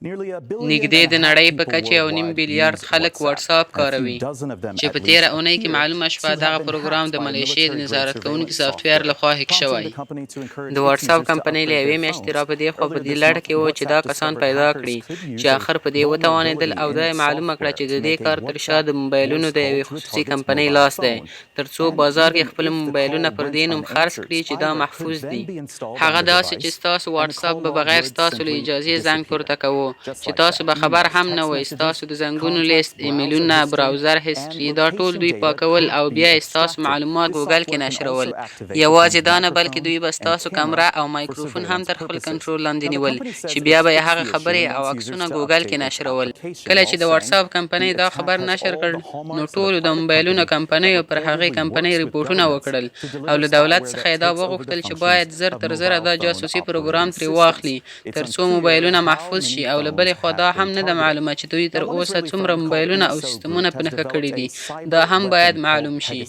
نږدې د نړۍ په کچه یو نیم بیلیارد خلک واټساپ کاروي، چې په تیره اونۍ کې معلومه شوه دغه پروګرام د ملیشې د نظارت کوونکي سافټویر لخوا هک شوی. د واټساپ کمپنۍ له یوې میاشتې راپدیخوا په دې لړ کې وه چې دا کسان پیدا کړي، چې اخر په دې وتوانیدل او دا یې معلومه کړه چې ددې کار تر شا د مبایلونو د یوې خصوصي کمپنۍ لاس دی، تر څو بازار کې خپل مبایلونه پر دې نوم خرڅ کړي چې دا محفوظ دي. هغه داسې چې ستاسو واټساپ به بغیر ستاسو له اجازې زنګ پورته کوو، چې تاسو به خبر هم نه وئ، ستاسو د زنګونو لیست، ایمیلونه، براوزر هسټري دا ټول دوی پاکول او بیا یې ستاسو معلومات ګوګل کې نشرول. یوازې دا نه بلکې دوی به ستاسو کمره او مایکروفون هم تر خپل کنټرول لاندې نیول، چې بیا به یې هغه خبرې او عکسونه ګوګل کې نشرول. کله چې د واټساپ کمپنۍ دا خبر نشر کړ، نو ټولو د مبایلونو کمپنیو پر هغې کمپنۍ رپوټونه وکړل او له دولت څخه یې دا وغوښتل چې باید زر تر زره دا جاسوسي پروګرام ترې واخلي، تر څو مبایلونه محفوظ شي او له بلې خوا دا هم نه ده معلومه چې دوی تر اوسه څومره مبایلونه او سیستمونه په نښه کړي دي، دا هم باید معلوم شي.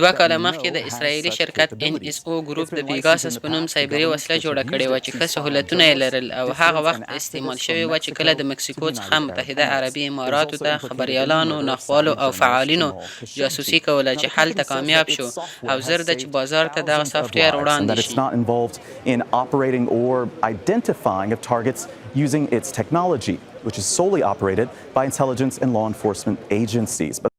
2 کاله مخکې د اسراییلي شرکت این ایس او ګروپ د پیګاسس په نوم سایبري وسله جوړه کړې وه چې ښه سهولتونه یې لرل او هغه وخت استعمال شوې وه چې کله د مکسیکو څخه متحده عربي اماراتو ته خبریالانو، ناخوالو او فعالینو جاسوسي کوله چې هلته کامیاب شو او زر ده چې بازار ته دغه سافټویر وړاندې شي. Using its technology, which is solely operated by intelligence and law enforcement agencies. But